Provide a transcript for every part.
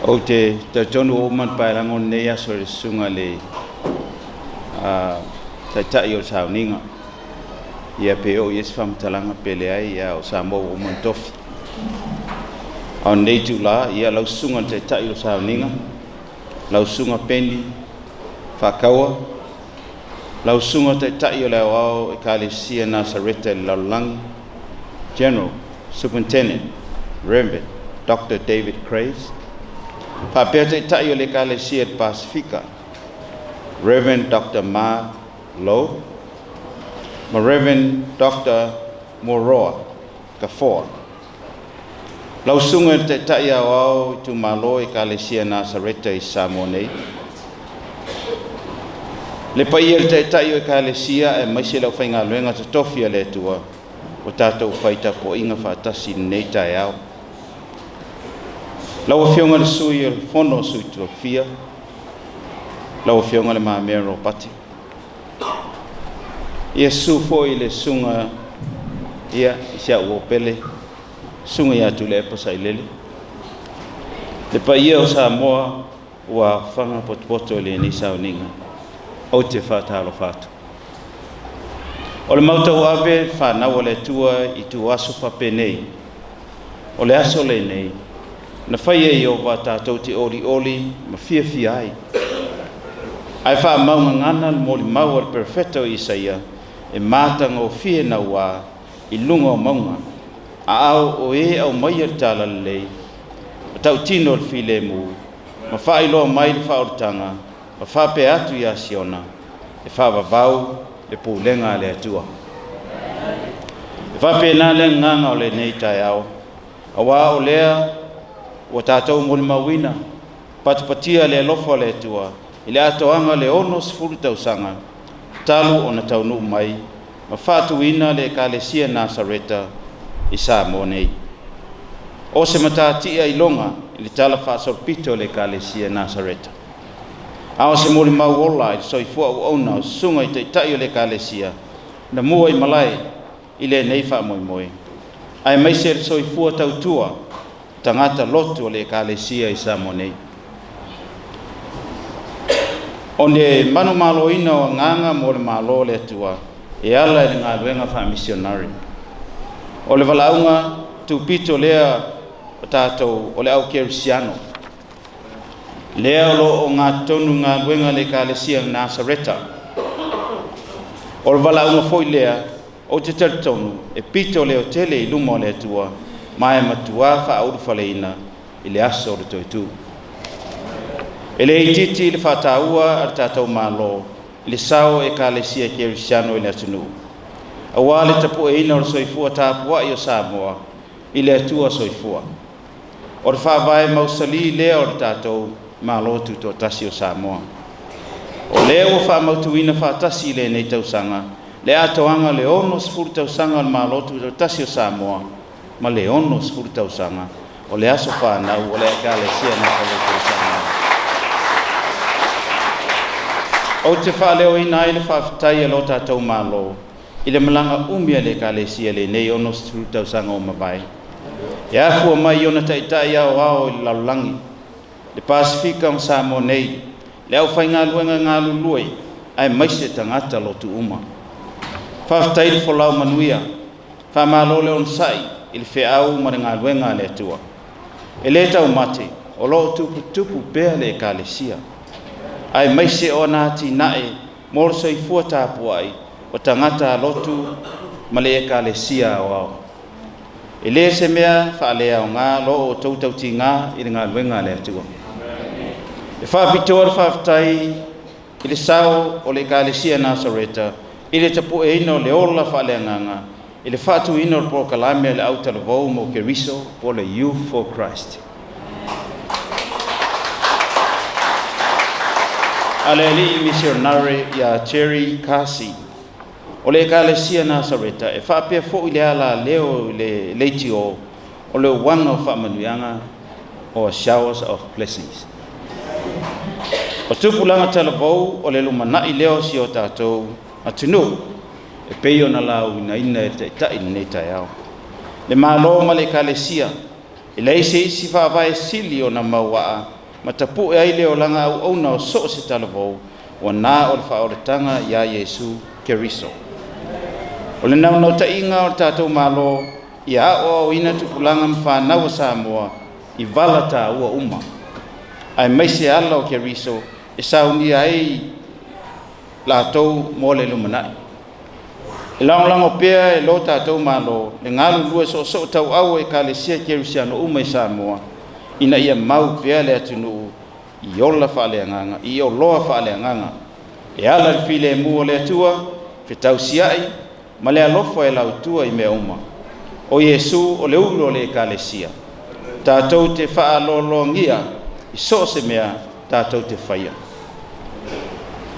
Ou te talitonu ua uma ona paelago lenei aso i le susuga i le Taitai o le sauniga. Ia pe oo i ai se faamatalaga pe leai, ia o Samoa ua uma ona tofi. A o lenei itula, ia lau susuga i le Taitai o le sauniga, lau susuga Peni Faakaua, lau susuga Taitai o le Aoao Ekalesia Nasareta i le lalolagi, General Superintendent Rev. Doctor David Craves, faapea Taitai o le Ekalesia i le Pasefika, Rev. Doctor Mark Lowe ma Rev. Doctor Moroa Kafoa. Lau susuga i le Taitai Aoao Itumalo Ekalesia Nasareta i Samoa nei, le paia i le Taitai o Ekalesia aemaise le aufaigaluega totofi a le Atua ua tatou fai tapuaiga faatasi i lenei taeao. Lau Afioga i le Sui o le Fono a Sui Tofia, lau Afioga i le Mamea Ropati, ia susu foi le susuga ia i si au uo pele, susuga ia Tuilaepa Sailele, le paia o Samoa ua faga potopoto i lenei sauniga, ou te faatalofa atu. O le mau tauave fanau a le Atua i ituaso faapenei, o le aso lenei, na fai e Ieova tatou te olioli ma fiafia ai. Ae faamaugagana le molimau a le perofeta o Isaia e matagofie nauā i luga o mauga, a ao o e aumaia le talalelei, ma tautino le filemu, ma faailoa mai le faaolataga, ma faapea atu ia Siona, e faavavau le pulega a le Atua. E faapena le agaga o lenei taeao, auā o lea ua tatou molimauina patipatia le alofa o le Atua i le atoaga o le 60 tausaga talu ona taunuu mai ma faatuina le Ekalesia Nasareta i Samoa nei. O se matatia iloga i le tala faasolopito o le Ekalesia Nasareta. A o se molimau ola i le soifua auauna o susuga i taitai o le Ekalesia na mua i malae i lenei faamoemoe, aemaise le soifua tautua tagata lotu o le Ekalesia i Samoa nei. O le manumaloina o agaga mo le Malo o le Atua e ala i le galuega faamisionari. O le valaauga tupito lea o tatou o le au kerisiano. Lea o lo o gatotonu galuega a le Ekalesia Nasareta. O le valaauga foi lea ou te talitonu e pito leo tele i luma o le Atua ma e matuā faaulufaleina i le aso o le toetū. E le itiiti le faataua a le tatou Malo i le sao o Ekalesia Kerisiano i le atunuu, auā le tapueina o le soifua tapuai o Samoa i le Atua soifua. O le faavae mausali lea o le tatou Malo Tutoatasi o Samoa. O lea ua faamautuina faatasi i lenei tausaga Le atoaga o le 60 tausaga o le Malo Tutoatasi o Samoa ma le 60 tausaga o le aso fanau o le Ekalesia Nasaleti o Samoa. Ou te faaleoina ai le faafetai a lo tatou Malo i le malaga umi a le Ekalesia i lenei 60 tausaga ua mavae. E afua mai i ona taitai aoao i le lalolagi, le Pasefika ma Samoa nei, le aufaigaluega galulue aemaise tagata lotu uma. Faafetai le folau manuia, faamalo le onosai i le feau ma le galuega a le Atua. E le taumate, o lo o tuputupu pea le Ekalesia, aemaise o ana atinae mo le soifua tapuai o tagata lotu ma le Ekalesia aoao. E le se mea faaleaoga lo outou tautiga i le galuega a le Atua. E faapitoa le faafetai i le sao o le Ekalesia Nasareta i le tapueina o le ola faaleagaga i le faatuina o le polokalame a le autalavou mo Keriso po o le Youth for Christ. A le alii misionare ia Jerry Kasi o le Ekalesia Nasareta e faapea foi le ala leo i le leitio o le uaga o faamanuiaga o Showers of Blessings. O tupulaga talavou o le lumanai lea o si o tatou atunuu e pei ona lauinaina e le taitai lenei taeao. Le Malo ma le Ekalesia, e leai se isi faavae sili ona mauaa ma tapue ai le olaga auauna o so o se talavou ua na o le faaolataga ia Iesu Keriso. O le naunautaiga o le tatou Malo ia aoaoina tupulaga ma fanau a Samoa i vala taua uma, aemaise ala o Keriso e saunia ai latou mo le lumanai. E lagolago pea e lo tatou Malo le galulue soosoo tauau o Ekalesia Kerisiano uma i Samoa ina ia mau pea le atunuu i ola faaleagaga, i oloa faaleagaga e ala le filemu o le Atua, fetausiai ma le alofa e lautua i mea uma. O Iesu o le ulu o le Ekalesia, tatou te faaloaloagia i so o se mea tatou te faia.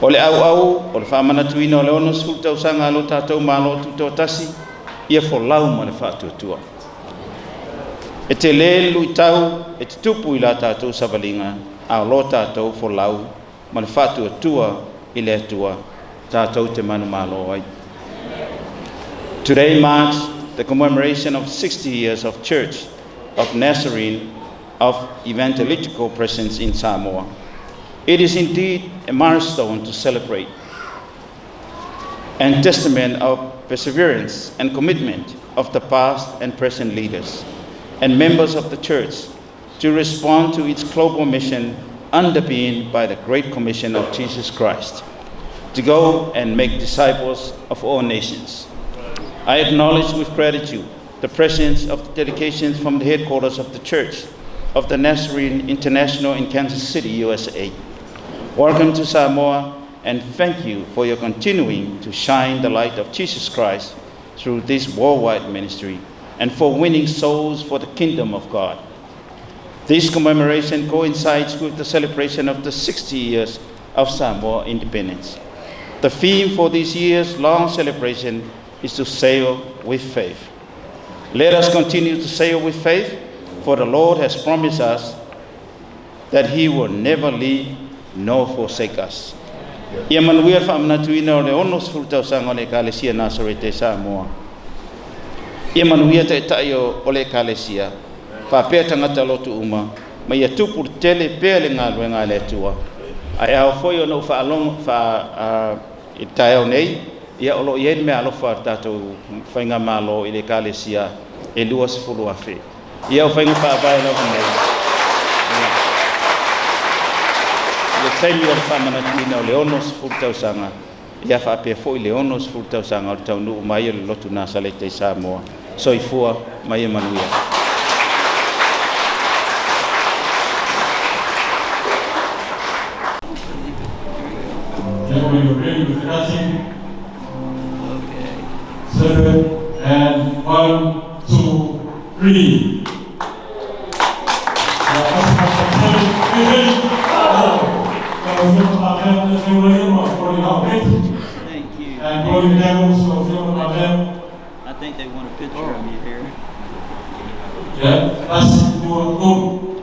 O le auau o le faamanatuina o le 60 tausaga a lo tatou Malo Tutoatasi, ia folau ma le faatuatua. E tele le luitau e tutupu i la tatou savaliga, a o lo tatou folau ma le faatuatua i le Atua tatou te manumalo ai. Today marks the commemoration of 60 years of Church of Nazarene of evangelical presence in Samoa. It is indeed a milestone to celebrate and testament of perseverance and commitment of the past and present leaders and members of the church to respond to its global mission underpinned by the Great Commission of Jesus Christ to go and make disciples of all nations. I acknowledge with gratitude the presence of the delegations from the headquarters of the Church of the Nazarene International in Kansas City, USA. Welcome to Samoa, and thank you for your continuing to shine the light of Jesus Christ through this worldwide ministry and for winning souls for the kingdom of God. This commemoration coincides with the celebration of the 60 years of Samoa independence. The theme for this year's long celebration is to sail with faith. Let us continue to sail with faith, for the Lord has promised us that He will never leave nor forsake us. Ia manuia le faamanatuina o le 60 tausaga o le Ekalesia Nasarete Samoa. Ia manuia taitai o le Ekalesia, faapea tagata lotu uma, ma ia tupu tele pea le galuega a le Atua. Ae ao foi ona ou faalogo fa i le taeao nei, ia o lo o i ai le meaalofa a le tatou faigamalo i le Ekalesia e 20,000. Ia o faiga faavae lava nei. Ia, le taimi o le faamanatuina o le 60 tausaga, ia faapea foi le 60 tausaga o le taunuu mai o le lotu Nasalete i Samoa. Soifua ma ia manuia. Gentlemen, you're ready with the cutting. 7 and 1, 2, 3. Thank you. And Blow your gavels, lau Afioga Le Mamea. I think they want a picture of you here. Ia, tasi, lua, tolu.